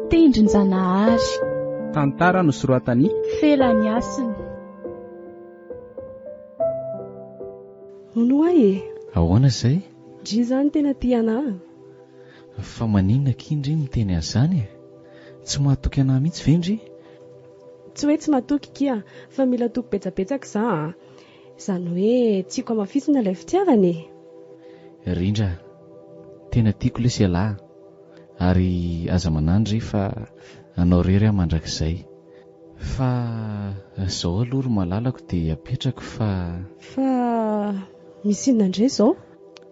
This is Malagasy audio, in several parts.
Tendrin-janahary. Tantara nosoratan'i. Felaniasina. Hono hoa e! Ahoana izay? Ndry izany tena tia anà. Fa maninona akia ndry miteny an'izany e? Tsy mahatoky anà mihitsy ve ndry? Tsy hoe tsy matoky kia fa mila toky betsabetsaka za a! Izany hoe tiako hamafisina ilay fitiavana e! Rindra a! Tena tiako lesy ialahy a! Ary aza manahy ndry fa anao irery aho mandrakizay. Fa izao aloha ry malalako dia apetrako fa. Fa misy inona indray izao?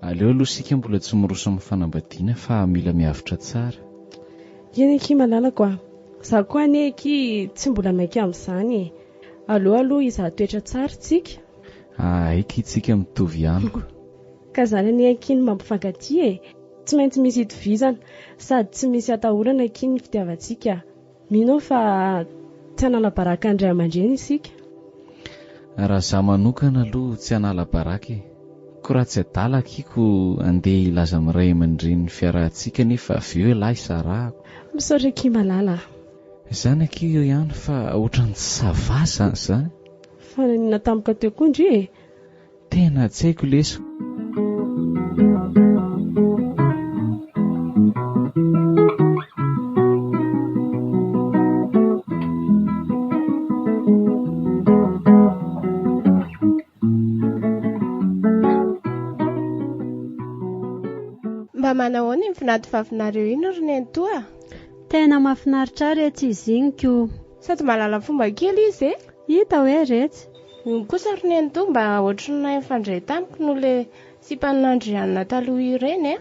Aleo aloha isika mbola tsy miroso amin'ny fanambadiana fa mila miavotra tsara. Eny akia malalako a! Za koa anie akia tsy mbola maika amin'izany e! Aleo aloha hizaha toetra tsara tsika. Hay akia tsika mitovy amiko. Ka zany anie akia no mampifankatia e! Tsy maintsy misy itovizana sady tsy misy atahorana akia ny fitiavantsika. Mino aho fa tsy hanala baraka ny ray aman-dreny isika. Raha za manokana aloha tsy hanala baraka e! Ko raha tsy adala akia ko andeha hilaza amin'ny ray aman-dreny ny fiarahantsika nefa avy eo elah hisarahako. Misaotra akia malala a! Izany akia eo ihany fa ohatran'ny tsy ça va zany zany. Fa naninona tampoka teo koa ndry e? Tena tsy haiko lesy. Mba manahoana iny vinanto vavinareo iny ry nenitoa a? Tena mahafinaritra ahy retsy izy iny ko. Sady mahalala fomba kely izy e! Hita hoe retsy. Iny kosa ry nenitoa mba ohatry ny nahay nifandray tamiko noho le sipan'i Nandrianina taloha ireny e!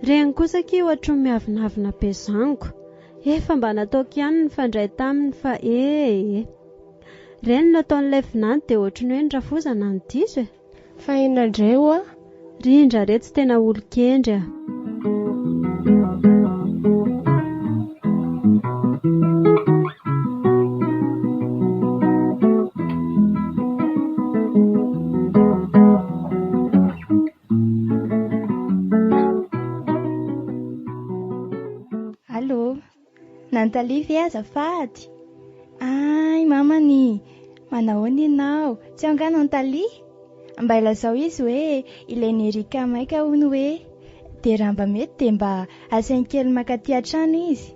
Reny kosa akia ohatry ny miavonavona be zaniko. Efa mba nataoko ihany ny nifandray taminy fa ee. Reny no nataon'ilay vinany dia ohatry ny hoe ny rafozana no diso e! Fa inona indray oa? Rindra retsy tena olon-kendry a! Allô, Nantali ve azafady? Ay mamany, manahoana ianao? Tsy ao angaha Nantali? Mba ilazao izy hoe ilain'i Erika maika hono hoe, dia raha mba mety dia mba asainy kely mankaty an-trano izy.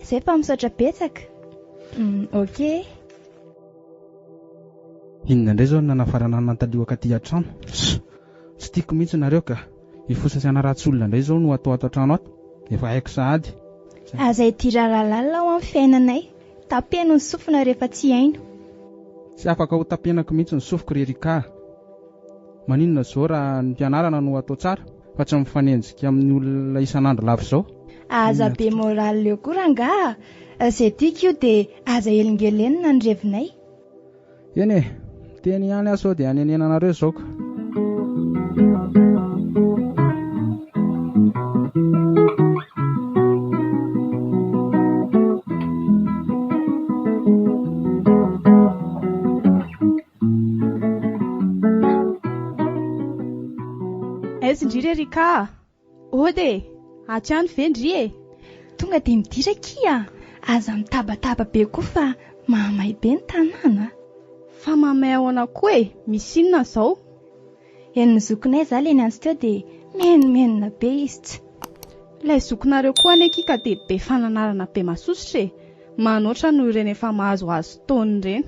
Zay fa misaotra betsaka. Hum, ok. Inona indray izao no nanafarana an'i Nantali ho akaty an-trano? Tsy tiako mihitsy nareo ka. Hifosa sy hanaratsy olona indray izao no atao ato an-trano ato. Efa haiko sahady. Aza idirana lalina ao amin'ny fiainanay. Tapeno ny sofina rehefa tsy haino. Tsy afaka ho tapenako mihitsy ny sofiko ry Erika a! Maninona izao raha ny fianarana no atao tsara fa tsy mifanenjika amin'ny olona isan'andro lava izao? Aza be morale eo koa rangaha a! Izay tiako io dia aza elingelenina ny revinay. Eny e! Miteny ihany aho sao dia hanenenanareo izao ka. Aiza ndry ry Erika a! Ody e! Ato ihany ve ndry e? Tonga dia midira akia a! Aza mitabataba be koa fa mahamay be ny tanàna a! Fa mahamay ahoana koa e? Misy inona izao? Henon'ny zokinay za le niantso teo dia menomenona be izy tsy. Ilay zokinareo koa anie akia ka dia be fananarana be masosotra e! Manoatra noho ireny efa mahazoazo taona ireny.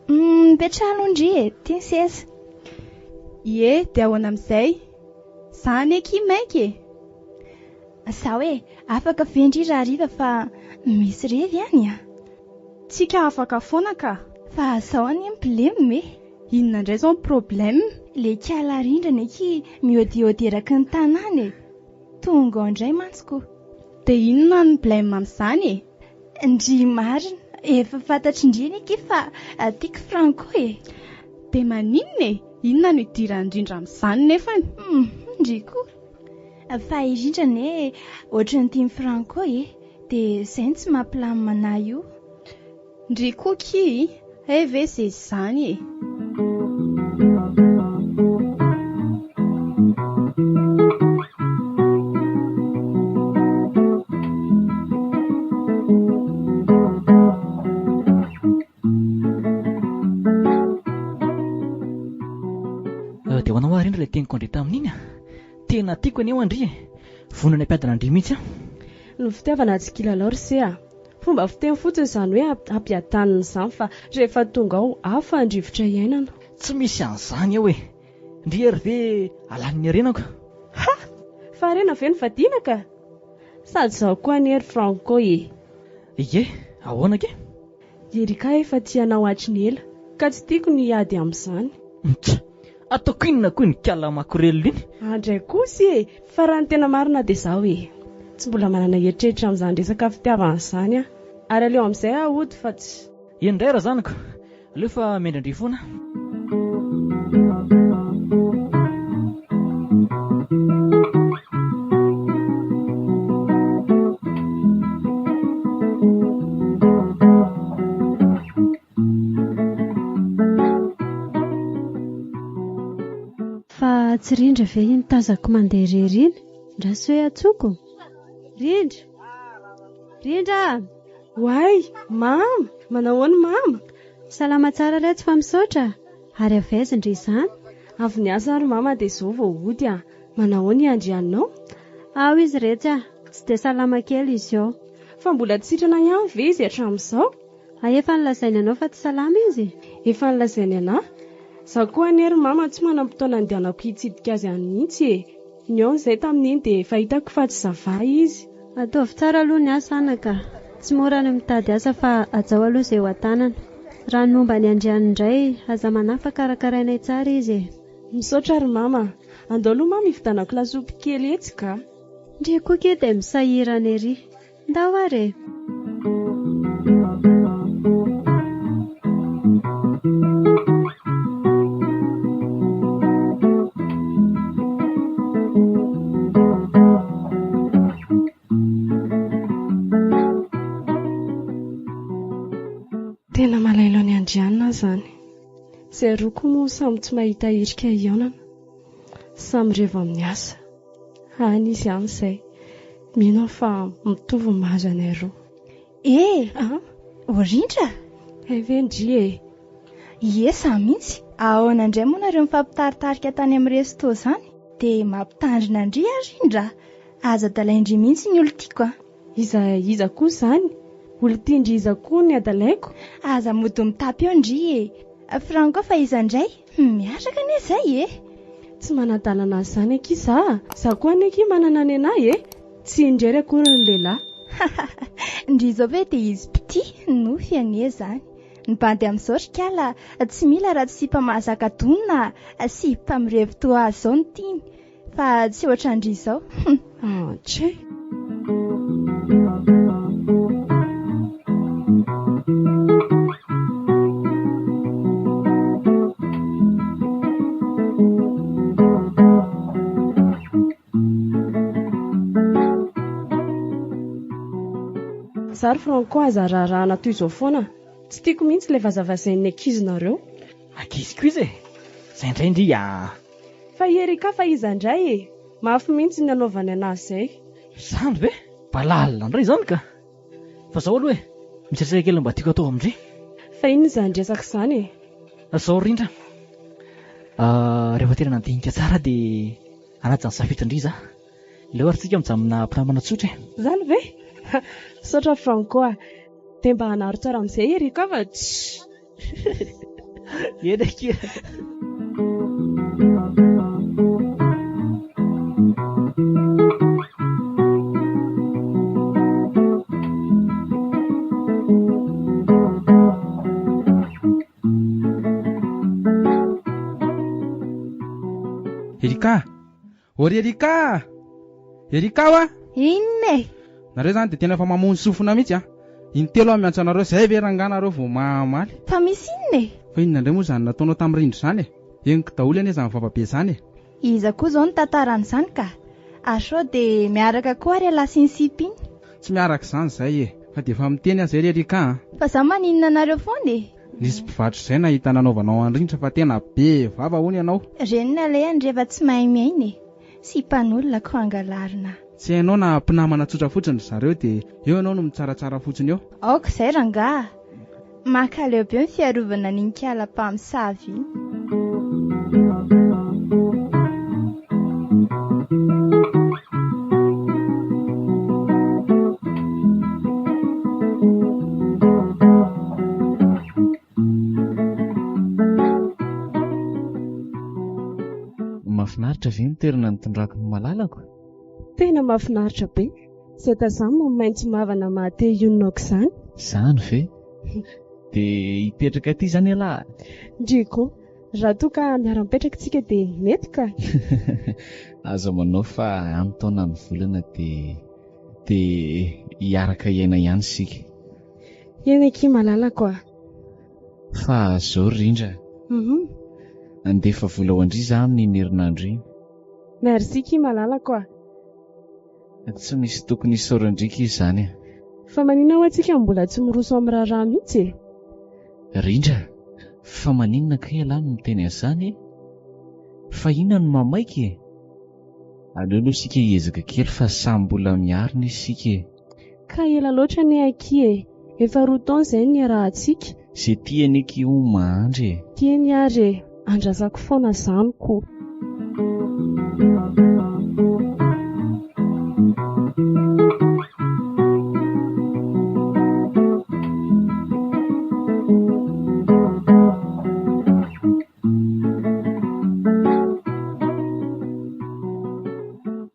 Humm mipetraha aloha ndry e, ty ny seza. Ie, dia ahoana amin'izay? Za anie akia maika e! Zao e, afaka ve ndry rahariva fa misy revy any a? Tsika afaka foana ka! Fa zao anie ny blem e! Inona indray izao ny problème? Le kiala rindrana akia miôdiôdy eraky ny tanàna e! Tonga ao indray mantsy ko! Dia inona ny blem amin'izany e? Ndry marina, efa fantatry ndry anie akia fa tiako Franco e! Dia maninona e? Inona no idiran'ny rindra amin'izany nefany? Hum, ndry koa. Fa i Rindra anie ohatran'ny tian'i Franco e! Dia izay no tsy mampilamina anah io. Ndry koa ki, hay ve ze zany e! Dia ho anao ary indry ilay teniko andre tamin'iny a! Tena tiako anie ho'a ndry e! Vonona ny hampiadana an-dry mihitsy aho. Ny fitiavana tsy kilalao ry se a! Fomba fiteny fotsiny izany hoe hampiadanina izany fa rehefa tonga ao hafa ny rivotra iainana. Tsy misy an'izany eo e! Ndry ery ve alanin'ny harenako? Ha! Fa harena ve no vadiana ka? Sady izaho koa anie ry Franco e! Ie, ahoana kay? Erika efa tia anao hatry ny ela ka tsy tiako ny hiady amin'izany. Mtsa! Ataoko inona koa iny kala makorelina iny? Andray kosa e! Fa raha ny tena marina dia izaho e! Tsy mbola manana eritreritra amin'izany resaka fitiavana izany aho. Ary aleo amin'izay aho hody fa tsy. Eny indray razanako, aleo fa miandry an-dry foana. Fa tsy Rindra ve iny tazako mandeha irery iny? Ndraso hoe antsoiko? Rindra! Rindra a! Oay! Mama! Manahoana mama? Salama tsara retsy fa misaotra! Ary avy aiza ndry izany? Avy niasa ary mama dia izao vao hody a! Manahoana i Andrianinao? Ao izy retsy a! Tsy dia salama kely izy eo. Fa mbola tsy sitrana ihany ve izy hatramin'izao? Hay efa nolazainy anao fa tsy salama izy? Efa nolazainy anah. Za koa anie ry mama tsy manam-potoana andehanako hitsidika azy any mihitsy e. Nihaona izay tamin'iny dia efa hitako fa tsy ça va izy. Ataovy tsara aloha ny asa anaka. Tsy mora ny mitady asa fa hajao aloha izay eo an-tanana. Raha ny momba an'i Andrianina indray, aza manahy fa karakarainay tsara izy e. Misaotra ry mama. Andao aloha mama hividanako lasopy kely etsy ka. Ndry koa kay dia misahirana ery. Ndao ary e! Tena malahelo an'i Andrianina aho izany. Izay roa koa moa samy tsy mahita hirika hihaonana. Samy revo amin'ny asa. Any izy any izay. Mino aho fa mitovy ny mahazo anay roa. Eh! Ô Rindra! Hay ve ndry e! Ie za mihitsy. Ahoana indray moa nareo mifampitaritarika tany amin'ny resto izany? Dia mampitandrina an-dry aho Rindra a! Aza adalain-dry mihitsy ny olon-tiako a! Iza iza koa izany? Olon-tian-dry iza koa ny adalaiko? Aza mody mitapy eo ndry e! Franco fa iza indray? Miaraka anie izay e! Tsy manadalana azy izany akia za a! Za koa anie akia manana ny anahy e! Tsy indrery akory ny lehilahy. Ndry izao ve dia izy mpitia? Nofy anie izany. Ny bandy amin'izao ry kala tsy mila raha tsy sipa mahazaka donona sipa mirevy toa azy izao no tiany fa tsy ohatran-dry izao. Antray. Za ry Franco aza raharahana toy izao foana. Tsy tiako mihitsy ilay vazavazain'ny ankizinareo. Ankizy koa iza e! Zay indray ndry a! Fa i Erika fa iza indray e! Mafy mihitsy ny nanaovany anazy izay. Izany ve? Mba lalina indray izany ka! Fa zao aloha e! Misy resaka kely mba tiako atao amin-dry. Fa inona izany resaka izany e? Zao rindra a! Rehefa tena nandinika tsara dia hanaja ny safidin-dry za. Aleo ary tsika mijanona mpinamana tsotra e! Izany ve? Misaotra Franco a! Dia mba hanaro tsara amin'izay Erika fa tsy. Eny akia. Erika! Ô ry Erika a! Erika oa! Inona e? Nareo zany dia tena efa mamono sofina mihitsy a! Intelo aho miantso anareo, zay ve rangahy nareo vao mamaly? Fa misy inona e? Fa inona indray moa izany nataonao tamin'i Rindra izany e? Henoko daholo anie izany vava be izany e! Iza koa izao no tantaran'izany ka? Ary sao dia miaraka koa ary ialahy sy ny sipa iny? Tsy miaraka izany izay e! Fa dia efa miteny aho izay ry Erika a! Fa za maninona anareo foana e? Nisy mpivarotra izay nahita nanaovanao an'i Rindra fa tena be vava hono ianao. Reny nalehany rehefa tsy mahay miaina e! Sipan'olona ko angalarina. Tsy hainao na mpinamana tsotra fotsiny ry zareo dia eo ianao no mitsaratsara fotsiny eo. Aoka izay rangaha! Mankaleo be ny fiarovana an'iny kiala mpamosavy iny. Mahafinaritra ve ny toerana nitondrako ny malalako? Tena mahafinaritra be! Izay tazanina no maitso mavana maha te hionona aok'izany. Izany ve? Dia hipetraka aty izany ialahy? Ndry koa! Raha toa ka miara-mipetraka isika dia mety ka! Aza manao fa any taona any volana dia dia hiaraka hiaina ihany isika. Eny akia malalako a! Fa zao ry Rindra a! Handefa vola ho an-dry za amin'iny herinandro iny. Merci kia malalako a! Tsy misy tokony hisaoran-dry kia izany a! Fa maninona ho'a tsika mbola tsy miroso amin'ny raharaha mihitsy e? Rindra, fa maninona kay ialahy no miteny an'izany e? Fa inona no mahamaika e? Aleo aloha isika hiezaka kely fa samy mbola miarina isika e! Ka ela loatra anie akia e! Efa roa taona izay no niarahantsika. Izay tia anie kia hono mahandry e! Eny ary e! Andrasako foana zany ko!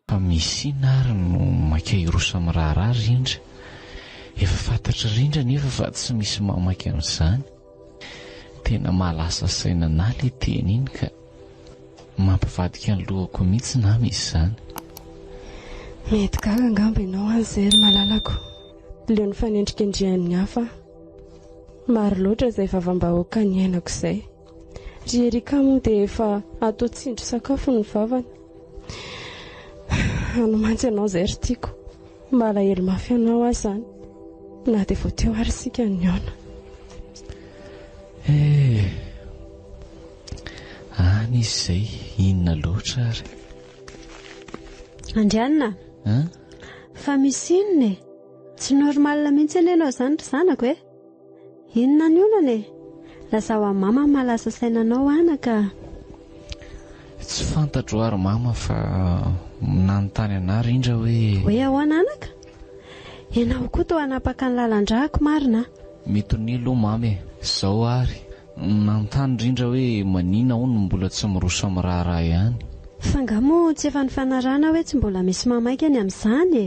Fa misy inona ary no maika hiroso amin'ny raharaha Rindra? Efa fantatr'i Rindra anefa fa tsy misy mamaky an'izany. Tena mahalasa saina anah le teny iny ka. Mampivadika ny lohako mihitsy nama izy izany. Mety gaga angamba ianao any izay ry malalako. Leo ny fanendrikendrehan'ny hafa aho. Maro loatra izay vavam-bahoaka niainako izay. Ry Erika moa dia efa atao tsindry sakafo ny vavany. Any mantsy ianao izay ry tiako. Malahelo mafy anao aho izany. Na dia vao teo ary isika no nihaona. Eh! Any izy izay, inona loatra ary? Andrianina a! Fa misy inona e? Tsy normal mihitsy anie ianao izany ry zanako e! Inona ny olana e? Lazao amin'i mama ny mahalasa saina anao anaka a! Tsy fantatro ary mama fa nanontany anah Rindra hoe. Hoe ahoana anaka? Ianao koa toa hanapaka ny lalan-drako marina a! Mitonia aloha mama e! Zao ary, nanontany Rindra hoe manina hono mbola tsy miroso amin'ny raharaha ihany. Fa nga moa tsy efa nifanarahana hoe tsy mbola misy mamaika ny amin'izany e?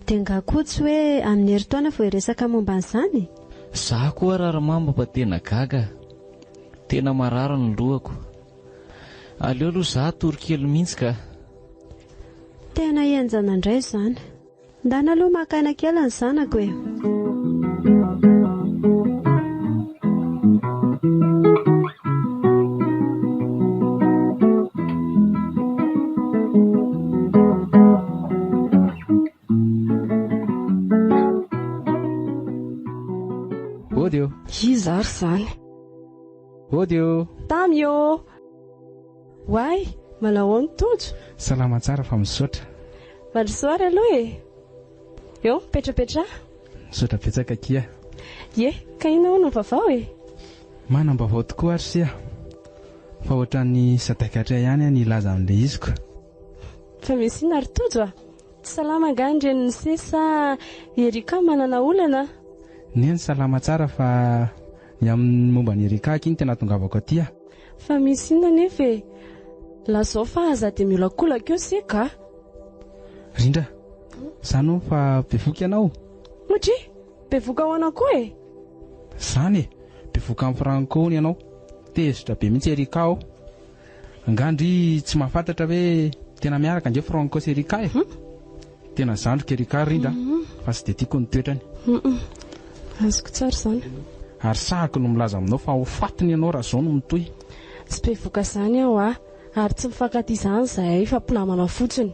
Dia nga koa tsy hoe amin'ny herintaona vao hiresaka momba an'izany e? Za koa ary ry mama fa tena gaga a! Tena marary ny lohako. Aleo aloha za hatory kely mihitsy ka! Tena henjana indray izany. Ndana aloha maka aina kely ny zanako e! Ody ô! Iza ary izany? Ody ô! Tamy ô! Oay! Manao ahoana Tojo? Salama tsara fa misaotra. Mandrosoa ary aloha e! Eo, mipetrapetraha. Misaotra betsaka akia. Ie, ka inona hono ny vaovao e? Manam-baovao tokoa ary sia. Fa ohatran'ny sadaikatra ihany aho ny hilaza an'ilay izy ko. Fa misy inona ry Tojo a? Tsy salama angaha ny renin'i Se sa i Erika manana olana? Neny salama tsara fa ny amin'ny momba an'i Erika akia no tena tongavako aty a. Fa misy inona anefa e? Lazao fa aza dia miolakolaka eo se ka. Rindra, zany hono fa bevoka ianao? Otri, bevoka ahoana koa e? Zany e, bevoka amin'i Franco hono ianao. Tezitra be mihitsy Erika ao. Angaha ndry tsy mahafantatra hoe tena miaraka ange Franco sy Erika e? Tena zandriko Erika ry Rindra fa tsy dia tiako ny toetrany. Azoko tsara izany. Ary sahako no milaza aminao fa ho fatiny ianao raha izao no mitohy. Tsy bevoka izany aho a! Ary tsy mifankatia izany izahay fa mpinamana fotsiny.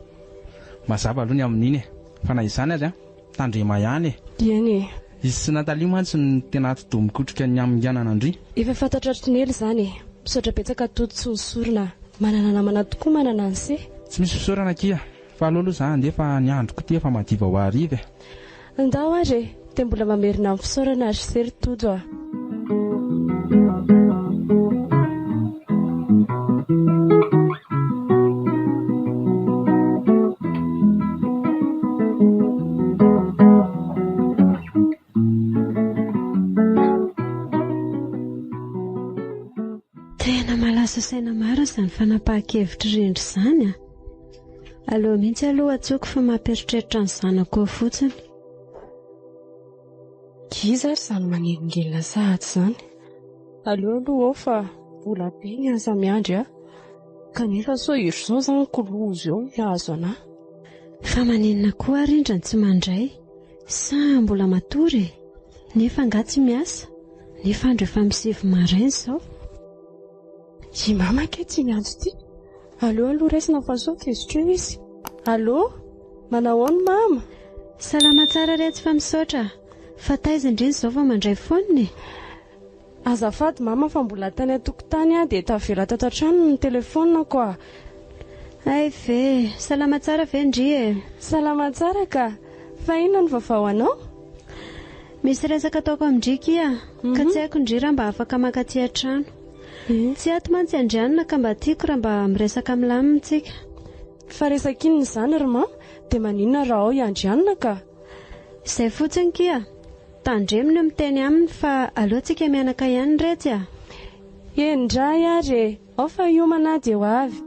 Mazava aloha ny amin'iny e! Fa na izany aza, tandrema ihany e! Eny e! Izy sy Nathalie mantsy no tena atidoha mikotrika ny haminganana an-dry. Efa fantatra hatry ny ela izany e! Misaotra betsaka Tojo sy ny sorona a! Manana namana tokoa manana an'se. Tsy misy fisaorana akia, fa aleo aloha za handeha fa ny androko ity efa madiva ho hariva e! Ndao ary e! Dia mbola mamerina ny fisaorana ry se ry Tojo a! Tena mahalasa saina marina izany fanapahan-kevitry Rindra izany a! Aleo mihitsy aloha antsoiko fa mampieritreritra ny zanako eo fotsiny. Iza ary izany manelingelina sahady izany? Aleo aloha ao fa mbola be ny asa miandry ahy. Kanefa sao iry izao izany kolozy eo ny hahazo anà. Fa maninona koa ary Rindra no tsy mandray? Sa mbola matory e? Nefa angaha tsy miasa? Nefa andro efa amin'ny sivy maraina izao. I mama ange ity miantso ity. Aleo aloha raisina fa sao tezitra eo izy. Allô? Manahoana mama? Salama tsara retsy fa misaotra. Fa taiza indrindra izao vao mandray phone e? Azafady mama fa mbola tany an-tokotany aho dia tavela tato an-trano ny telephone-ko a! Hay ve! Salama tsara ve ndry e? Salama tsara ka! Fa inona no vaovao anao? Misy resaka ataoko amin-dry kia, ka tsy haiko ndry raha mba afaka mankaty an-trano. Tsy ato mantsy Andrianina ka mba tiako raha mba miresaka milamina tsika. Fa resaka inona izany ry mama? Dia maninona raha ao i Andrianina ka? Izay fotsiny kia! Tandremo ny miteny aminy fa aleo tsika mianaka ihany retsy a! Eny ndray ary e! Ao fa hiomana aho dia ho avy.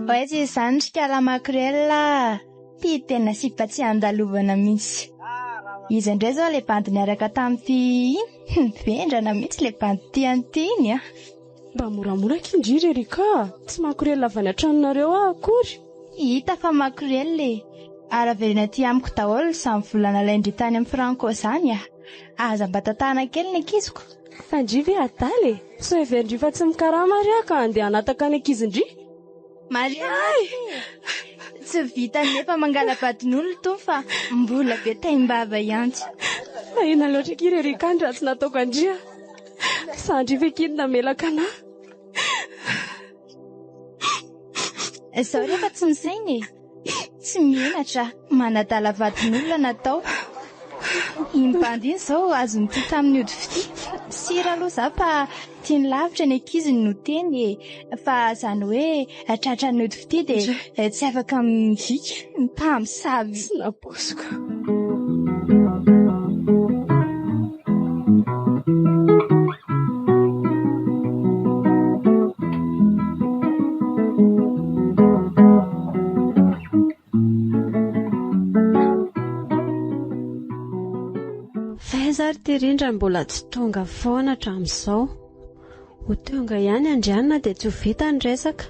Oay izany ry kala makorel a! Ty tena sipa tsy andalovana mihitsy. Iza indray izao ilay bandy niaraka tamin'ity iny? Vendrana mihitsy ilay bandy tia an'ity iny a! Mba moramora akia ndry ry Erika a! Tsy makorelina avy any an-tranonareo aho akory. Hita fa makorelina e! Ary avereno aty amiko daholo izany vola nalain-dry tany amin'i Franco izany a! Aza mba tantahana kely ny ankiziko. Fa ndry ve adala e! Sao heverin-dry fa tsy mikarama ary aho ka handeha hanataka ny ankizin-dry? Marina e! Tsy vitan'ny efa mangala-badin'olona itony fa mbola be taim-bava ihany. Fa inona loatra akia ry Erika ny ratsy nataoko an-dry a? Sa ndry ve akia no namelaka anà? Izao rehefa tsy misaina e! Tsy menatra, manadala vadin'olona natao. Iny bandy iny izao azon'ity tamin'ny ody fitia. Sira aloha za fa tiany lavitra ny ankiziny no teny e. Fa izany hoe tratran'ny ody fitia dia tsy afaka mivika, mpamosavy. Tsy nampoiziko. F'aiza ary ity rindra mbola tsy tonga foana hatramin'izao? Ho tonga ihany Andrianina dia tsy ho vita ny resaka.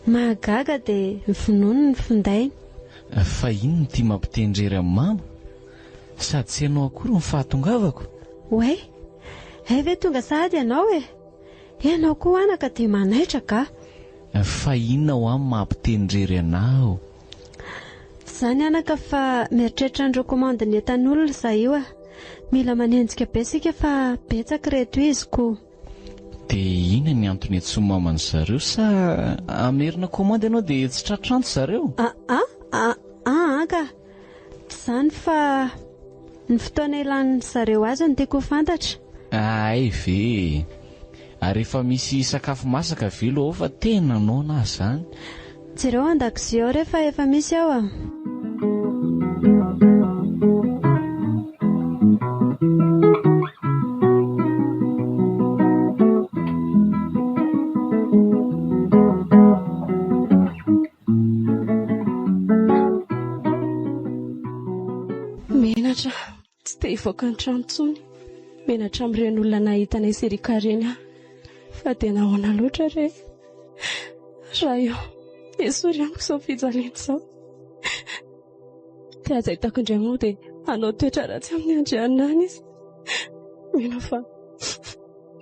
Mahagaga dia vonoiny ny findainy. Fa inona ity mampitendrery amin'i mama? Sady tsy hainao akory ny fahatongavako? Oay! Hay ve tonga sahady ianao e? Ianao koa anaka dia manaitra ka! Fa inona hoa no mampitendrery anao? Tsy izany anaka fa mieritreritra an'ireo commande ny entan'olona izaho io a! Mila manenjika be isika fa betsaka ireto izy ko! Dia inona ny antony iantsoan'i maman zareo sa hamerina commande ianao dia tsy tratra antso zareo? Aa aa ka! Tsy izany fa ny fotoana ilan'ny zareo azy no tiako ho fantatra. Hay ve e! Ary efa misy sakafo masaka ve aloha ao fa tena noana aho izany. Jereo an-dakozia ao re fa efa misy ao a! Menatra, tsy te hivoaka ny trano intsony. Menatra amin'ireny olona nahita anay sy Erika ireny aho. Fa dia nahoana loatra re? Ray ô, esory amiko izao fijaliana izao. Dia aza hitako indray moa dia Hanao toetra ratsy amin'i Andrianina any izy. Mino aho fa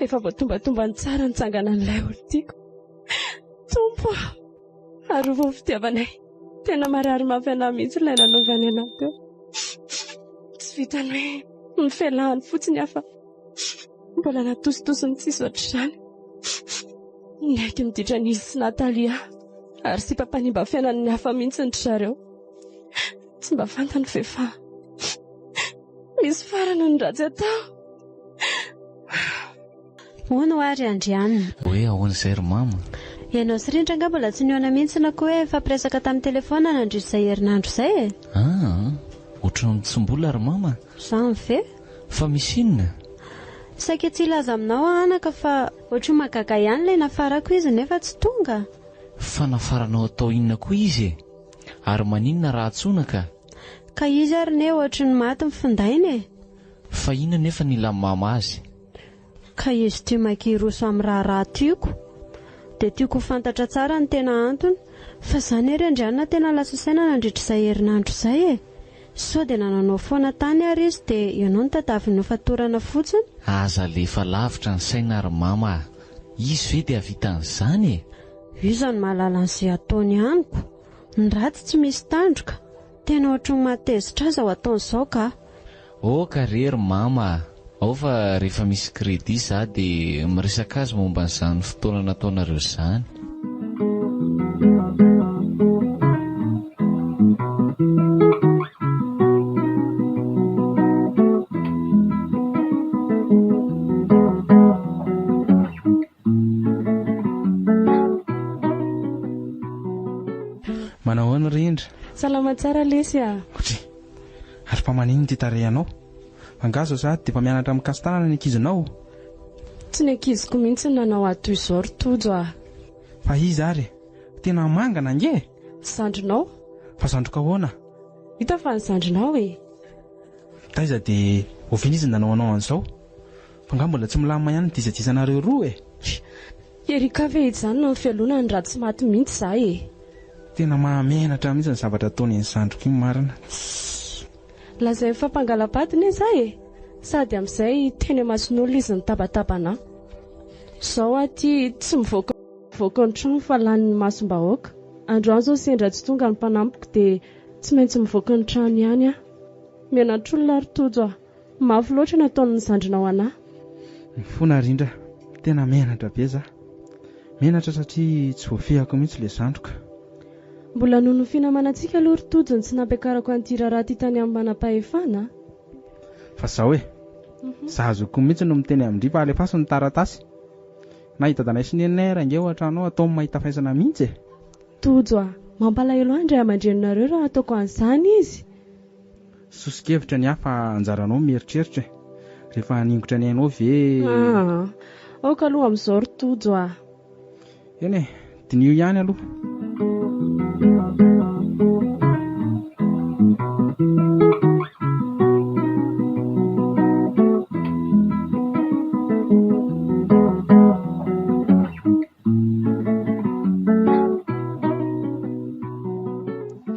efa voatombatombany tsara ny tsanganan'ilay olon-tiako. Tompo a! Arovy ny fitiavanay. Tena marary mafy anah mihitsy ilay nanaovany anah teo. Tsy vitan'ny hoe nifelahany fotsiny aho fa mbola natositosiny tsisy ohatr'izany. Niaiky ny ditran'izy sy Natalia ary sipa mpanimba fiainan'ny hafa mihitsy ry zareo. Tsy mba fantany ve fa misy farany ny ratsy atao? Hono hoa ry Andrianina. Hoe ahoana izay ry mama? Ianao sy Rindra angaha mbola tsy nihaona mihitsy na koa hoe nifampiresaka tamin'ny telefaonina nandritra izay herinandro izay e? Aa, ohatran'ny tsy mbola ry mama. Izany ve? Fa misy inona? Saika tsy hilaza aminao aho anaka fa ohatry ny mahagaga ihany ilay nafarako izy nefa tsy tonga. Fa nafaranao atao inona koa izy e? Ary maninona raha antsoina ka? Ka izy ary ne ohatry ny maty ny findainy e! Fa inona nefa ny ilan'i mama azy? Ka izy ity maika hiroso amin'ny raharaha tiako. Dia tiako ho fantatra tsara ny tena antony, fa za ne ry Andrianina tena lasa saina nandritra izay herinandro izay e! Sao dia nananao foana tany ary izy dia ianao no tadiaviny hofatorana fotsiny? Aza alefa lavitra ny saina ry mama a! Izy ve dia hahavita an'izany e? Iza no mahalala an'izay ataony amiko? Ny ratsy tsy misy tandroka. Tena ohatry ny mahatezitra azy ao ataony izao ka. Ok re ry mama a! Ao fa rehefa misy crédit za dia miresaka azy momba an'izany fotoana nataonareo izany. Manao ahoana Rindra? Salama tsara lesy a! Otri! Ary fa maninona ity tarehinao? Angaha izao sahady dia efa mianatra mikasi-tanana ny ankizinao? Tsy ny ankiziko mihitsy no nanao ahy toy izao ry Tojo a! Fa iza ary e? Tena mangana ange e! Zandrinao. Fa zandriko ahoana? Hita fa ny zandrinao e! Taiza dia oviana izy no nanao anao an'izao? Fa angaha mbola tsy milamina ihany ny disadisanareo roa e? Erika ve hijanona amin'ny fialonany raha tsy maty mihitsy za e? Tena mahamenatra mihitsy ny zavatra ataon'iny zandriko iny marina. Tssy. Lazainy fa mpangala-bady ne za e! Sady amin'izay teny imason'olona izy nitabataba anà. Zao aho ty tsy mivoaka mivoaka ny trano fa lanin'ny masom-bahoaka. Androany zao sendra tsy tonga ny mpanampiko dia tsy maintsy mivoaka ny trano ihany aho. Menatr'olona ry Tojo a! Mafy loatra ny ataon'ny zandrinao anah. Mifona Rindra, tena menatra be za. Menatra satria tsy voafehako mihitsy le zandriko. Mbola noho ny finamanantsika aloha ry Tojo no tsy nampiakarako an'ity raharaha ity tany amin'ny manam-pahefana a. Fa zao e, za zokiko mihitsy no miteny amin-dry fa alefaso ny taratasy. Na i dadanay sy neninay ary ange ao an-trano ao ataony mahita faisana mihitsy e. Tojo a, mampalahelo ahy ny ray aman-dreninareo raha ataoko an'izany izy. Soso-kevitra ny ahy fa anjaranao ny mieritreritra e! Rehefa haningotra ny ainao ve. Aa! Aoka aloha amin'izao ry Tojo a! Eny e! Diniho ihany aloha.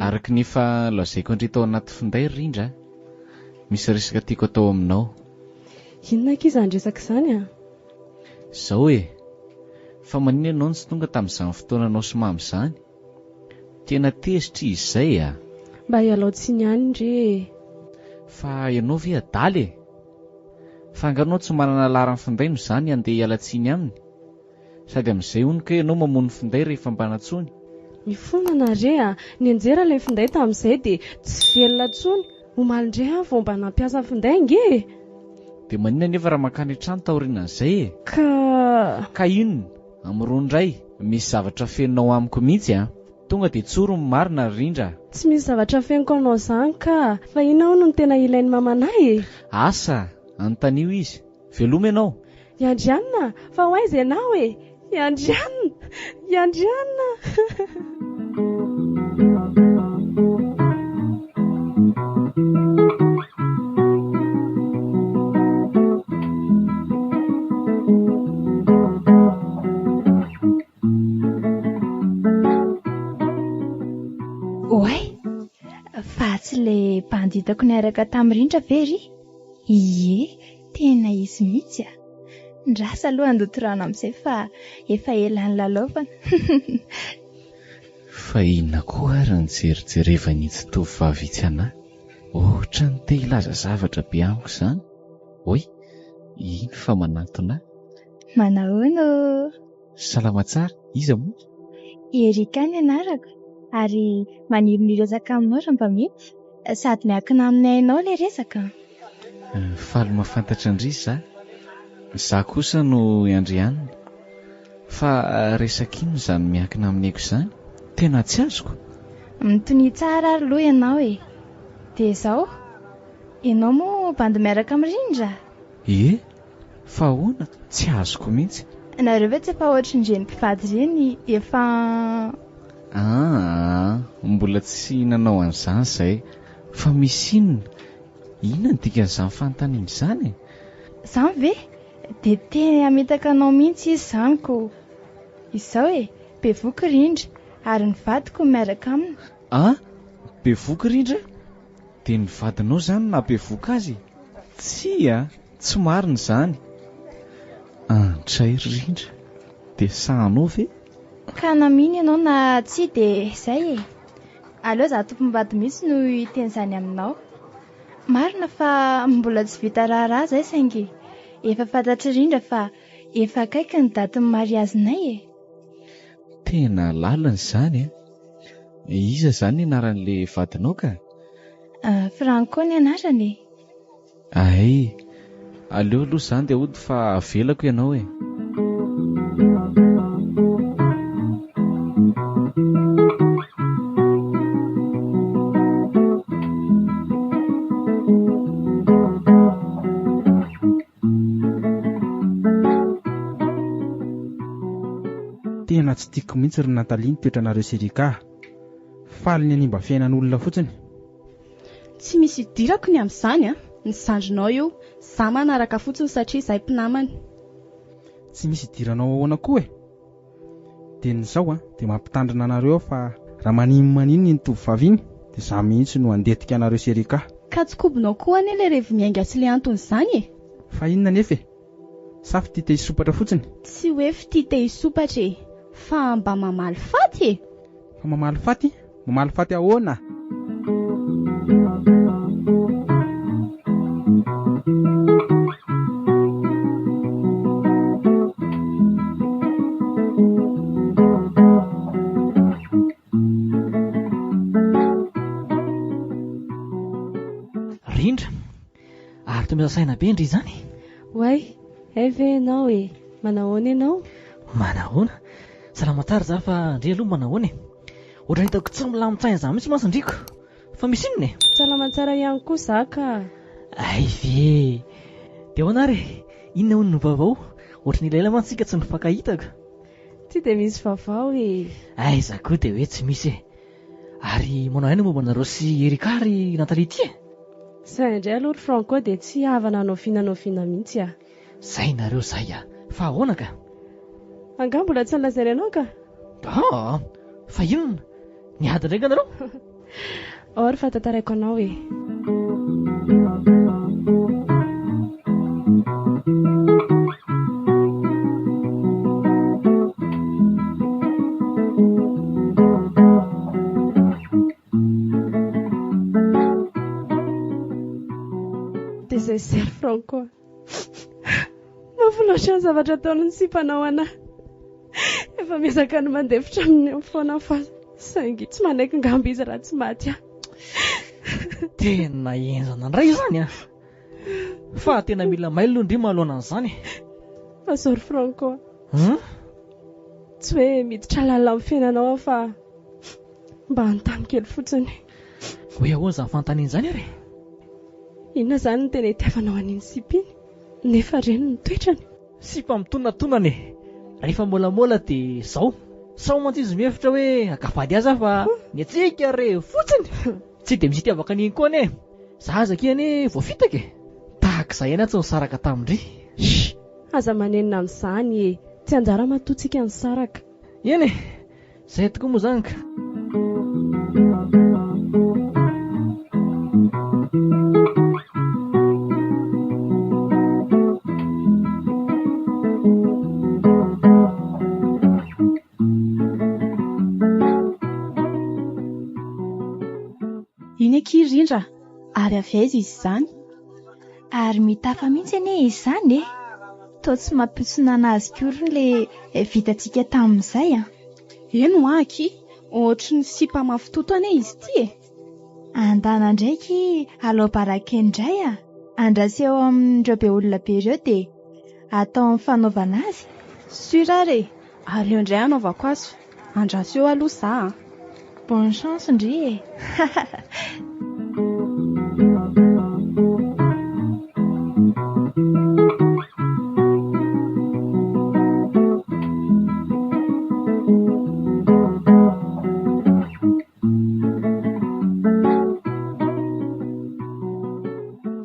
Araka ny efa lazaiko an-dry tao anaty finday ry Rindra a! Misy resaka tiako atao aminao. Inona akia izany resaka izany a? Izao e! Fa maninona ianao no tsy tonga tamin'izany fotoananao sy Mamy izany? Tena tezitra izy izay a! Mba ialao tsiny ihany re e! Fa ianao ve adala e? Fa angaha ianao tsy manana laharan'ny finday no izany handeha hiala tsiny aminy? Sady amin'izay hono kay ianao mamono finday rehefa mba nantsoiny. Mifona nare a! Nianjera ilay finday tamin'izay dia tsy velona intsony. Omaly indray aho vao mba nampiasa finday ange e! Dia maninona anefa raha mankany an-trano taorianan'izay e? Ka. Ka inona? Amin'ny indray, misy zavatra afeninao amiko mihitsy an! Tonga dia tsory ny marina ry Rindra a! Tsy misy zavatra afeniko anao izany ka! Fa inona hono no tena ilain'i mamanay e? Asa! Anontanio izy. Veloma ianao! I Andrianina, fa ho aiza ianao e? I Andrianina! I Andrianina! Oay! Fa tsy ilay bandy. Izy hitako niaraka tamin'i Rindra ve ry? Ie, tena izy mihitsy a! Ndrasa aloha handoto rano amin'izay fa efa ela nilalaovana. Fa inona koa ary ny jerijerevan'itsy tovovavy itsy anah? Ohatran'ny te hilaza zavatra be amiko izany. Oay, iny fa manantona ahy. Manahoana ô? Salama tsara, iza moa? I Erika ny anarako ary maniry ny hiresaka aminao raha mba mety. Sady miankina amin'ny ainao ilay resaka an! Faly mahafantatra an-dry za. Za kosa no i Andrianina. Fa resaka inona izany miankina amin'ny aiko izany? Tena tsy azoko. Mitonia tsara ary aloha ianao e! Dia izao, ianao moa bandy miaraka amin'i Rindra? Ie, fa ahoana? Tsy azoko mihitsy. Nareo ve tsy efa ohatrin'ireny mpivady ireny efa. Aa, mbola tsy nanao an'izany izay. Fa misy inona? Inona no dikan'izany fanontaniana izany e? Izany ve? Dia te hamitaka anao mihitsy izy izany ko! Izao e, bevoky Rindra, ary ny vadiko no miaraka aminy. A! Bevoky Rindra? Dia ny vadinao izany no nahabevoka azy? Tsia, tsy marina izany. Andray ry Rindra, dia sahanao ve? Ka na mino ianao na tsia dia izay e! Aleo izaho tompom-bady mihitsy no hiteny izany aminao. Marina fa mbola tsy vita raharaha izay saingy efa fantatr'i Rindra fa efa akaiky ny datin'ny mariazinay e! Tena lalina izany an! Iza izany ny anaran'ilay vadinao ka? Franco ny anarany e! Hay! Aleo aloha izany dia hody fa avelako ianao e! Tena tsy tiako mihitsy ry Nathalie ny toetranareo sy Erika a! Faly ny hanimba fiainan'olona fotsiny. Tsy misy idirako ny amin'izany a! Ny zandrinao io, za manaraka fotsiny satria izahay mpinamana. Tsy misy idiranao ahoana koa e! Dia ny zao a, dia mampitandrina anareo aho fa raha maninona iny tovovavy iny dia za mihitsy no handetika anareo sy Erika. Ka tsy kobonao koa anie ilay revy miainga sy ilay anton'izany e! Fa inona anefa e? Sa fitia te hisompatra fotsiny? Tsy hoe fitia te hisompatra e! Fa mba mamaly faty e! Fa mamaly faty? Mamaly faty ahoana? Rindra, ary toa miasa saina be ndry izany? Oay, hay ve ianao e! Manahoana ianao? Manahoana? Salama tsara za fa ndry aloha manahoana e? Ohatran'ny hitako tsy milamin-tsaina izany mihitsy mantsy ndry ko! Fa misy inona e? Salama tsara ihany koa za ka! Hay ve e! Dia ahoana ary e? Inona hono no vaovao? Ohatran'ny elaela mantsy isika tsy nifankahita ka! Tsy dia misy vaovao e! Aiza koa dia hoe tsy misy e! Ary manao aina momba anareo sy Erika ary Nathalie ity e? Zay indray aloha ry Franco dia tsy havana na oviana na oviana mihitsy a! Zay nareo zay a! Fa ahoana ka? Angaha mbola tsy nolazainy anao ka? Aa! Fa inona? Niady indray nga nareo? Ao ary fa tantaraiko anao e! Dia izay izay ry Franco a! Mafy loatra ny zavatra ataon'ny sipanao anah. Efa miezaka ny mandefitra aminy eo foana aho fa saingy tsy manaiky ngamba izy raha tsy maty aho. Tena henjana indray izany an! Fa tena mila mailo aloha ndry manoloana an'izany e! Fa zao ry Franco a! Hum? Tsy hoe miditra lalina amin'ny fiainanao aho fa mba hanontany kely fotsiny. Hoe ahoana izany fanontaniana izany ary e? Inona izany no tena itiavanao an'iny sipa iny nefa ireny ny toetrany? Sipa mitonatonana e! Rehefa môlamôla dia zao. Sao mantsy izy mihevitra hoe haka vady azy aho fa ny antsika re fotsiny! Tsy dia misy itiavako an'iny koa anie e! Za aza akia anie voafitaka e! Tahaka izay ihany aho tsy nisaraka tamin-dry. Shh! Aza manenina amin'izany e! Tsy anjara matoa tsika nisaraka. Eny e! Zay tokoa moa zany ka. Ary avy aiza izy izany? Ary mitafa mihitsy anie izy izany e! Toa tsy mampiontsona azy akory ilay vitantsika tamin'izay an! Eny hoa akia, ohatry ny sipa mafy toto anie izy ity e! Andana indray ki alao baraka indray a! Andraso eo amin'ireo be olona be ireo dia atao amin'ny fanaovana azy. Sur ary e! Aleo indray hanaovako azy fa andraso eo aloha za a! Bonne chance ndry e!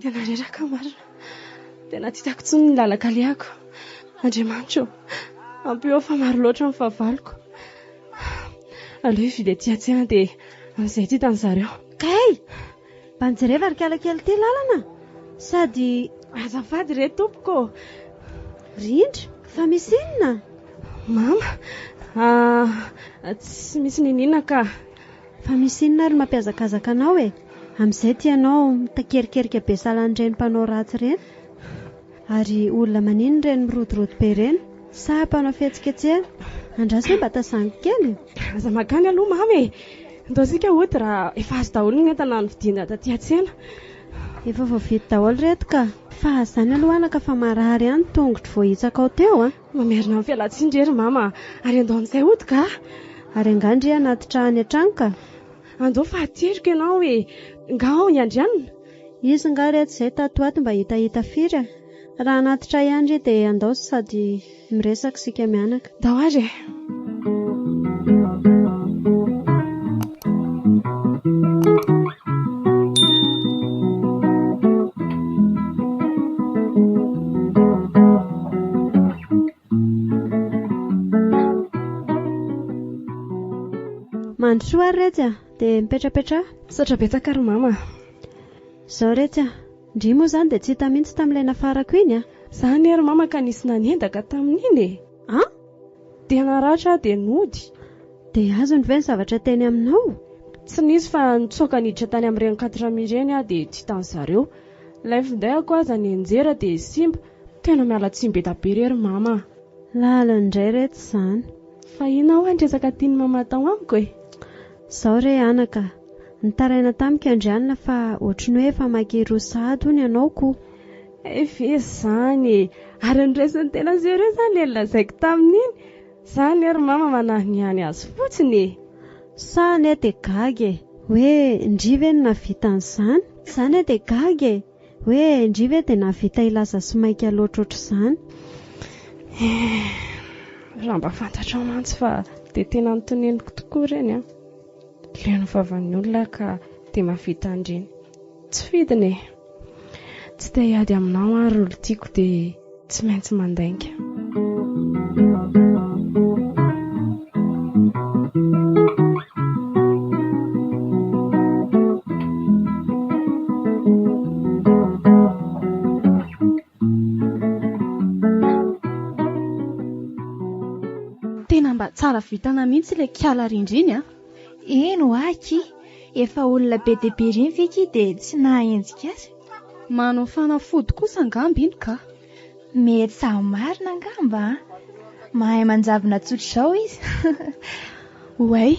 Tena reraka marina. Tena tsy hitako intsony ny lalan-kalehako. Andriamanitra ô, ampio aho fa maro loatra ny fahavaloko. Aleo hividy aty an-tsena dia amin'izay tsy hitan'ny zareo. Kay! Mba nijereva ry kala kely ity lalana sady. Azafady re tompoko ô! Rindra, fa misy inona? Mama, ah, tsy misy niniana ka. Fa misy inona ary mampihazakazaka anao e? Amin'izay ity ianao mitakerikerika be sahalan'ireny mpanao ratsy ireny. Ary olona maninona ireny mirodorodo be ireny? Sa mpanao fihetsiketsehana? Andraso hoe mba tazaniko kely e! Aza mankany aloha mama e! Ndao isika hody raha efa azo daholo ny entana novidiana taty an-tsena. Efa voavidy daholo ireto ka! Fa izany aloha anaka fa marary ihany ny tongotro voahitsakao teo a! Mamerina ny fialan-tsiny re ry mama a! Ary andao amin'izay hody ka! Ary angaha ndry hanatitra any an-trano ka! Andao fa ateriko ianao e! Nga ao i Andrianina? Izy nga reto izay tato ho ato mba hitahita firy a! Raha hanatitra ihany ry dia andao sady miresaka isika mianaka. Ndao ary e! Mandrosoa ary retsy a! Dia mipetrapetraha. Misaotra betsaka ry mama a! Izao retsy a! Ndry moa izany dia tsy hita mihitsy tamin'ilay nafarako iny a! Za anie ry mama ka nisy nanendaka tamin'iny e! An! Dia naratra aho dia nody. Dia azony ve ny zavatra teny aminao? Tsy nisy fa nitsoaka niditra tany amin'ireny quatre mille ireny aho dia tsy hitan'ny zareo. Ilay findaiko aza nianjera dia simba. Tena miala tsiny be da be re ry mama a! Lalina indray retsy izany. Fa inona hoa ny resaka tian'i mama atao amiko e? Izao re anaka a! Nitaraina tamiko i Andrianina fa ohatry ny hoe efa maka iroa sahady hono ianao ko! Hay ve izany e! Ary noraisin'ny tena sérieux izany ilay nolazaiko tamin'iny? Za anie ry mama manahanihany azy fotsiny e! Sa anie dia gaga e! Hoe ndry ve no nahavita an'izany? Za anie dia gaga e! Hoe ndry ve dia nahavita hilaza sy maika loatra ohatr'izany? Eh! Raha mba fantatrao mantsy fa dia tena notoneniko tokoa ireny an! Leo ny vavan'ny olona aho ka dia mahavita an'ireny. Tsy fidiny e! Tsy te hiady aminao aho ry olon-tiako dia tsy maintsy mandainga. Tena mba tsara vintana mihitsy ilay kiala rindra iny a! Eny hoa akia, efa olona be dia be ireny ve akia dia tsy nahahenjika azy? Manao fanafody kosa angamba iny ka! Mety samy marina angamba an! Mahay manjavona tsotr'izao izy. Oay,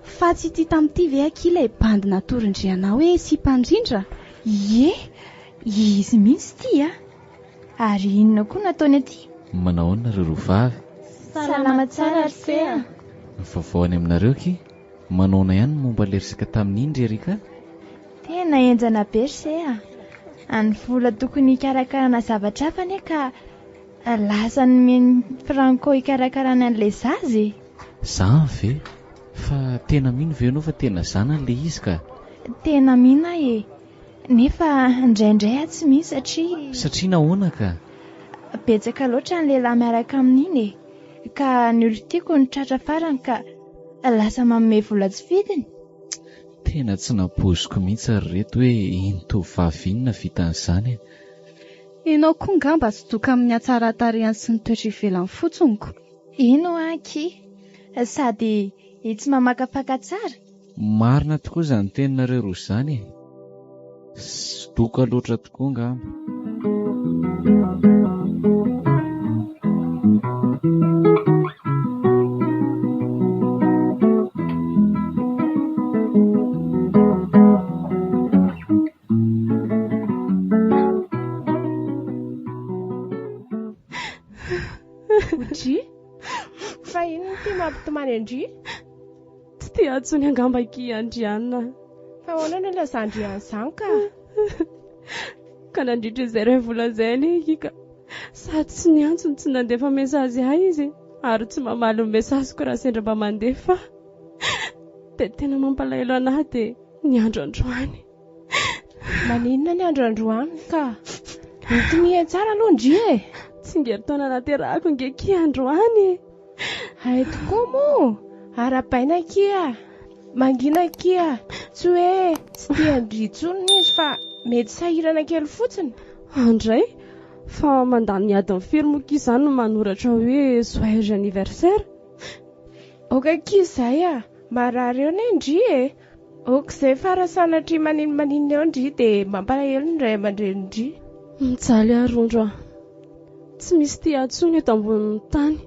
fa tsy ity tamin'ity ve akia ilay bandy natoron-dry anao hoe sipa-ndrindra? Ie, izy mihitsy ity a! Ary inona koa no ataony aty? Manao ahoana nareo roa vavy? Salama tsara ry se a! Ny vaovao any aminareo akia? Manaona ihany ny momba ilay resaka tamin'iny ry Erika? Tena henjana be ry se a! Ny vola tokony hikarakarana zavatra hafa anie ka lasa nomen'i Franco hikarakarana an'ilay zaza e! Zany ve? Fa tena mino ve ianao fa tena zanany ilay izy ka? Tena mino aho e! Nefa indraindray aho tsy mino satria. Satria nahoana ka? Betsaka loatra ny lehilahy miaraka amin'iny e! Ka ny olon-tiako no tratra farany ka lasa manome vola tsy fidiny. Tena tsy nampoiziko mihitsy ry reto hoe iny tovovavy iny nahavita an'izany e! Ianao koa ngamba tsy doka amin'ny hatsaran-tarehiny sy ny toetra ivelany fotsiny ko! Ino aky? Sady tsy mamakafaka tsara? Marina tokoa izany teninareo roa izany e! Sodoka loatra tokoa angamba. Odry? Fa inona ity mampitomany an-dry? Tsy te hahatsony angamba akia Andriana. Fa ahoana no ilazan-dry an'izany ka? Ka nandritra izay iray volana izay anie akia ka sady tsy niantso no tsy nandefa message ahy izy ary tsy mamaly ny message-ko raha sendra mba mandefa aho. Dia tena mampalahelo an'ahy dia ny andro androany. Maninona ny andro androany ka? Mitonia tsara aloha ndry e! Tsingerin-taona nahaterahako nge akia androany e! Hay tokoa moa! Arahabaina akia! Mangina akia! Tsy hoe tsy tia an-dry intsony izy fa mety sahirana kely fotsiny. Andray! Fa mandany adiny firy moa akia izany no manoratra hoe joyeux anniversaire? Aoka akia izay a! Marary eo anie ndry e! Ok zay fa raha sanatria maninomaninona eo ndry dia mampalahelo ny ray aman-drenin-dry. Mijaly aho Rondro a! Tsy misy tia ahy intsony eto ambonin'ny tany.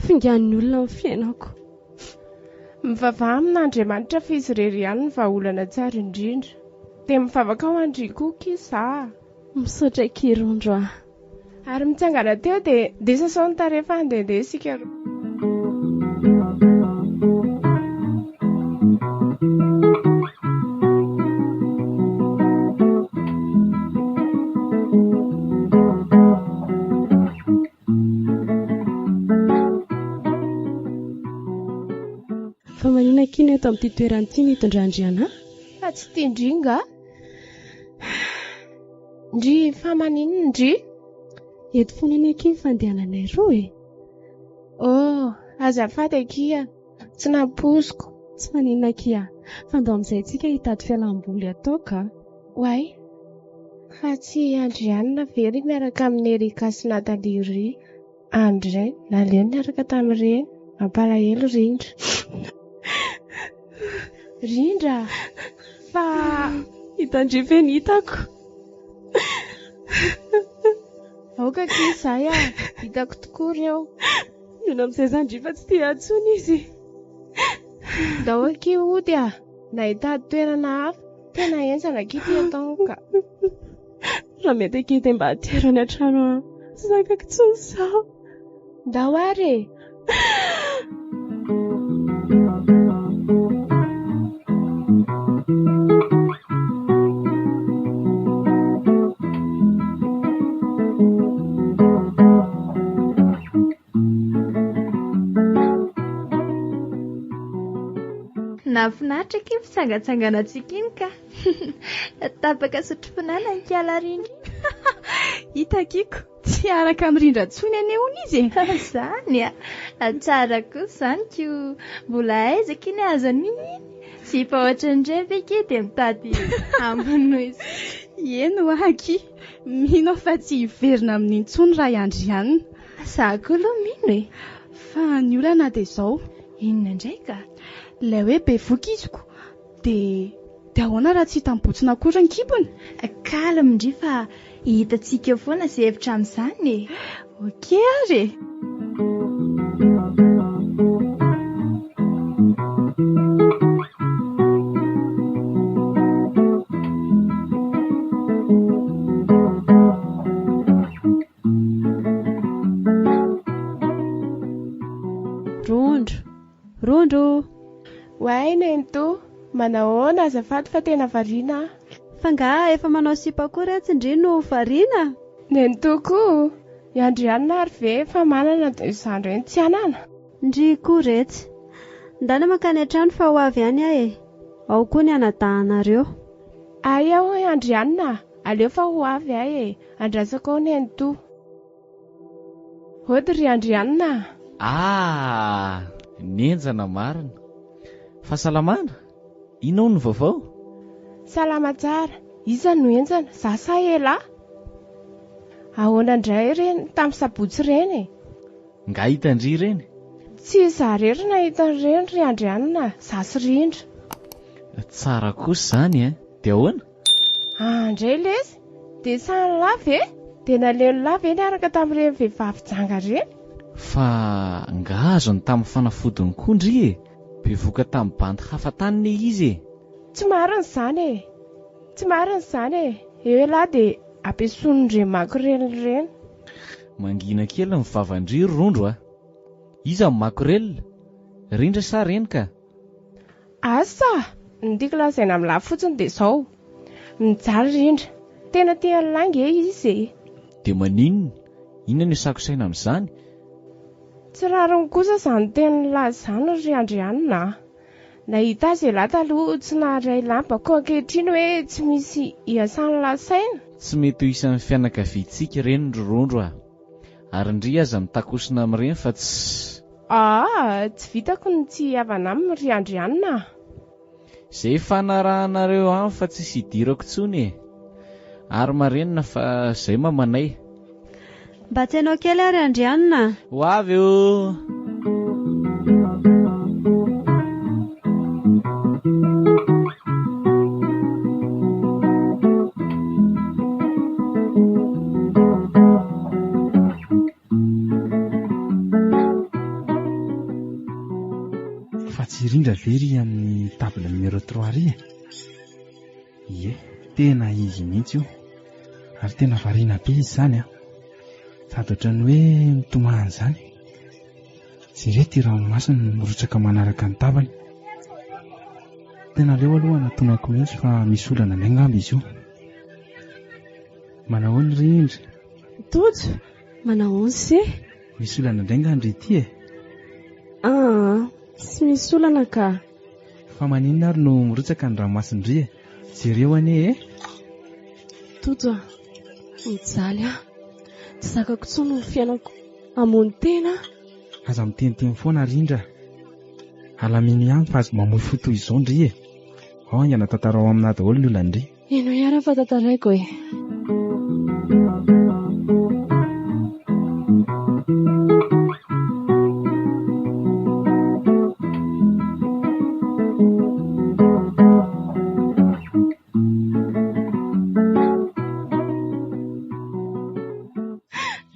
Fingan'ny olona ny fiainako. Mivavaha amin'Andriamanitra fa izy irery ihany no vahaolana tsara indrindra. Dia mivavaka ho an-dry koa akia za a! Misaotra akia Rondro a! Ary mitsangana teo dia ndeha sasao ny tarehy fa handehandeha isika roa. Fa maninona akia no eto amin'ity toerana ity no itondran-dry anà? Fa tsy tian-dry nga? Ndry fa maninona ndry? Eto foana anie akia ny fandehananay roa e! Oh, azafady akia, tsy nampoiziko. Tsy maninona akia, fa ndao amin'izay tsika hitady fialam-boly atao ka. Oay, fa tsy i Andrianina ve ry miaraka amin'i Erika sy Nathalie ry? Andry, naleo niaraka tamin'ireny, mampalahelo Rindra. Rindra, fa. Hitan-dry ve ny hitako? Aoka akia izay ah, hitako tokoa ireo. Mino amin'izay zandry fa tsy tia ahy intsony izy. Ndao akia hody ah, na hitady toerana hafa, tena henjana akia ity ataony ka. Raha mety akia dia mba atero any an-trano aho. Tsy zakako intsony izao. Ndao ary e! Nahafinaritra akia ny fitsangatsanganantsika iny ka. Tapaka sotrofinana ny kiala rindra iny. Hita akiko, tsy araka amin'ny rindra intsony anie hono izy e. Zany a! Tsara kosa izany ko mbola aiza akia ny azo an'iny? Sipa ohatran'ireny ve akia dia mitady hamono izy? Eny hoa akia, mino aho fa tsy hiverina aminy intsony raha i Andrianina. Za koa aloha mino e! Fa ny olana dia izao. Inona indray ka? Ilay hoe bevoka iziko Dia dia ahoana raha tsy hita mibotsina akory ny kibony? Calme ndry fa hitantsika eo foana izay hevitra amin'izany e! Ok ary e! Rondro! Rondro! Oay nenitoa, manahoana azafady fa tena variana aho. Fa nga efa manao sipa koa retsy ndry no variana? Nenitoa koa, i Andrianina ary ve efa manana dia izaho indray no tsy hanana? Ndry koa retsy. Ndana mankany an-trano fa ho avy any aho e. Ao koa ny anadahinareo. Aia hoy Andrianina, aleo fa ho avy aho e, andrasako ao nenitoa. Hody ry Andrianina a! Ah! Nenjana marina. Fahasalamana? Inona hono ny vaovao? Salama tsara. Iza no henjana, za sa elah? Ahoana indray ireny tamin'ny sabotsy ireny e? Nga hitan-dry ireny? Tsy izaho irery nahita an'ireny ry Andrianina, za sy Rindra. Tsara kosa izany e! Dia ahoana? Andray lesy! Dia sahin'lah ve? Dia naleon'lah ve niaraka tamin'ireny vehivavy janga ireny? Fa nga azony tamin'ny fanafodiny koa ndry e! Bevoka tamin'ny bandy hafa tany ne izy e! Tsy marina izany e! Tsy marina izany e! Eo elah dia ampiasonin-dry makorel ireny. Mangina kely ny vavan-dry ry Rondro a! Iza no makorel? Rindra sa reny ka? Asa! Ny tiako lazaina amin'lah fotsiny dia izao, mijaly Rindra. Tena tia an'lah nge izy e! Dia maninona? Inona no isako saina amin'izany? Tsy rariny kosa izany tenin'lah izany ry Andrianina a! Nahita azy elah taloha tsy naharay lamba koa ankehitriny hoe tsy misy iasan'lah saina? Tsy mety ho isan'ny fianakaviantsika ireny ry Rondro a! Ary ndry aza mitakosina amin'ireny fa tsy. Aa! Tsy vitako ny tsy hihavana aminy ry Andrianina a! Izay ifanarahanareo any fa tsisy idirako intsony e! Ary marenina fa izay mamanay. Mba tsenao kely ary Andrianina a! Ho avy o! Fa tsy rindra ve ry amin'ny table numéro trois ry e? Ie, tena izy mihitsy io. Ary tena variana be izy izany an. Sady ohatran'ny hoe mitomany izany. Jereo ity ranomasina mirotsaka manaraka ny tavany. Tena aleo aloha anatonako mihitsy fa misy olana indray angamba izy io. Manahoana Rindra? Tojo, manahoana se? Misy olana indray nga ndry ity e? Aa, tsy misy olana ka. Fa maninona ary no mirotsaka ny ranomasin-dry e? Jereo anie e! Tojo a, mijaly aho. Tsy zakako intsony ny fiainako. Hamono tena aho. Aza miteniteny foana Rindra a. Alamino ihany fa aza mamoy fo toy izao ndry e. Ao haingana tantarao aminà daholo ny olan-dry. Henoy ary fa tantaraiko e.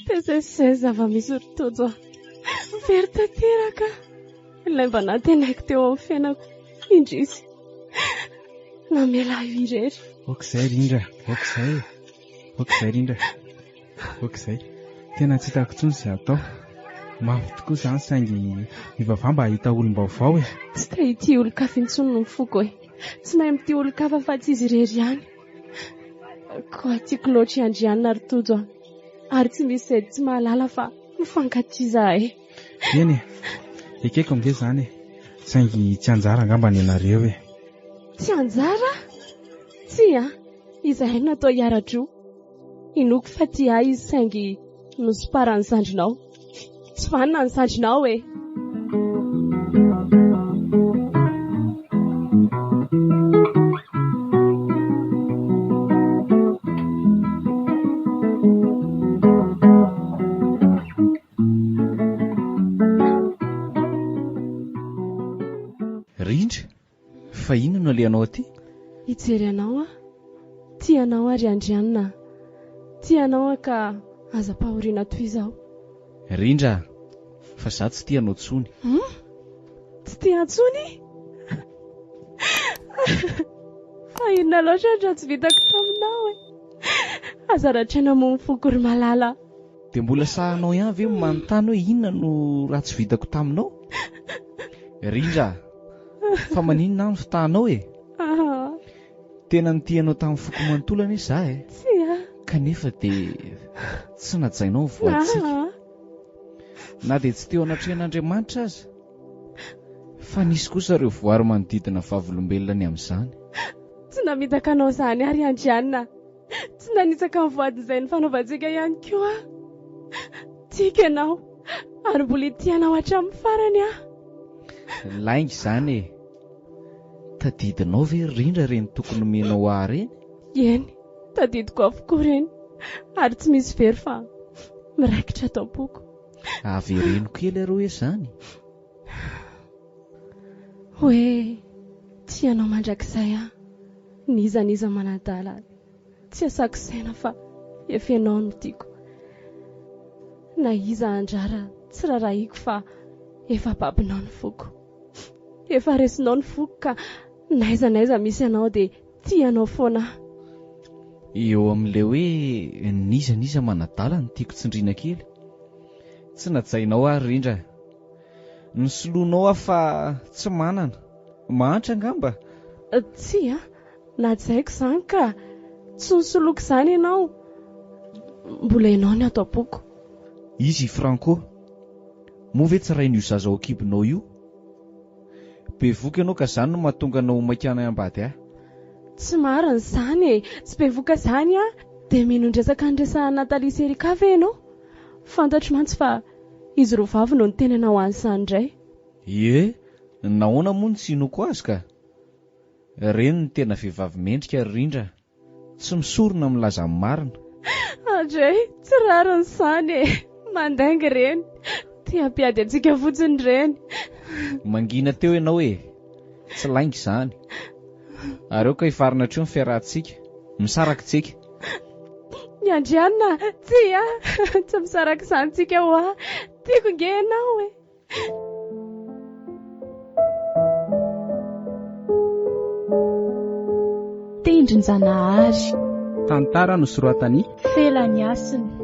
Tezay izay zava-misy ry Tojo a. Very tanteraka ilay mba nantenaiko teo amin'ny fiainako. Indrisy. Namela ahy ho irery. Ok izay Rindra, ok izay e. Ok izay Rindra. Ok izay. Tena tsy hitako intsony izay atao. Mafy tokoa izany saingy mivavaha mba hahita olom-baovao e. Tsy te hitia olon-kafa intsony ny foko e. Tsy mahay mitia olon-kafa fa tsy izy irery ihany. Koa tiako loatra i Andrianina ry Tojo a. Ary tsy misy izay tsy mahalala fa mifankatia izahay. Eny e, ekeko ange izany e. Saingy tsy anjara angamba ny anareo e. Tsy anjara? Tsia, izahay no natao hiara-droa. Inoako fa tia ahy izy saingy nosomparan'ny zandrinao. Tsy vanona ny zandrinao e! Rindra, fa inona no alehanao aty? Hijery anao aho. Tia anao aho ry Andrianina a. Tia anao aho ka aza ampahoriana toy izao. Rindra a! Fa za tsy tia anao tsony. Hum? Tsy tia antsony? Fa inona loatra no ratsy vitako taminao e? Aza ratraina moa ny foko ry malala a. Dia mbola sahinao ihany ve ny manontany hoe inona no ratsy vitako taminao? Rindra a! Fa maninona aho no fitahanao e? Tena nitia anao tamin'ny foko manontolo anie za e! Tsia. Kanefa dia tsy najainao ny voadintsika. Na dia tsy teo anatrehan'Andriamanitra aza. Fa nisy kosa ireo voary manodidina vavolombelona ny amin'izany. Tsy namitaka anao izany aho ry Andrianina. Tsy nanitsaka ny voady izay nifanaovantsika ihany koa aho. Tiako ianao ary mbola hitia anao hatramin'ny farany aho. Lainga izany e! Tadidinao ve ry Rindra ireny toky nomenao ahy ireny? Eny, tadidiko avokoa ireny ary tsy misy very fa miraikitra ato am-poko. Avereno kely aloha hoe izany. Hoe tia anao mandrakizay aho, n'iza n'iza manadala ahy. Tsy asako saina fa efa ianao no tiako. Na iza handrara tsy rarahiko fa efa babonao ny foko. Efa resinao ny foko ka n'aiza n'aiza misy anao dia tia anao foana aho. Eo amin'ilay hoe n'iza n'iza manadala no tiako tsindriana kely. Tsy najainao aho ry Rindra. Nosoloinao aho fa tsy manana. Mahantra angamba? Tsia, najaiko izany ka! Tsy nosoloiko izany ianao. Mbola ianao ny ato am-poko. Izy i Franco. Moa ve tsy rain'io zaza ao an-kibonao io? Bevoka ianao ka izany no mahatonga anao ho maika hanambady ahy. Tsy marina izany e! Tsy bevoka izany aho. Dia mino ny resaka niresahan'i Nathalie sy Erika ve ianao? Fantatro mantsy fa izy roa vavy no niteny anao an'izany indray. Ie, nahoana moa no tsy hinoako azy ka? Ireny no tena vehivavy mendrika ry Rindra a! Tsy misorona milaza ny marina. Andrey, tsy rariny izany e! Mandainga ireny. Te hampiady antsika fotsiny ireny. Mangina teo ianao e! Tsy lainga izany. Ary aoka hifarana hatreo ny fiarahantsika. Misaraka tsika. Ny Andrianina, tsia! Tsy misaraka izany tsika hoa! Tiako nge ianao e! Tendrin-janahary. Tantara nosoratan'i. Felaniasina.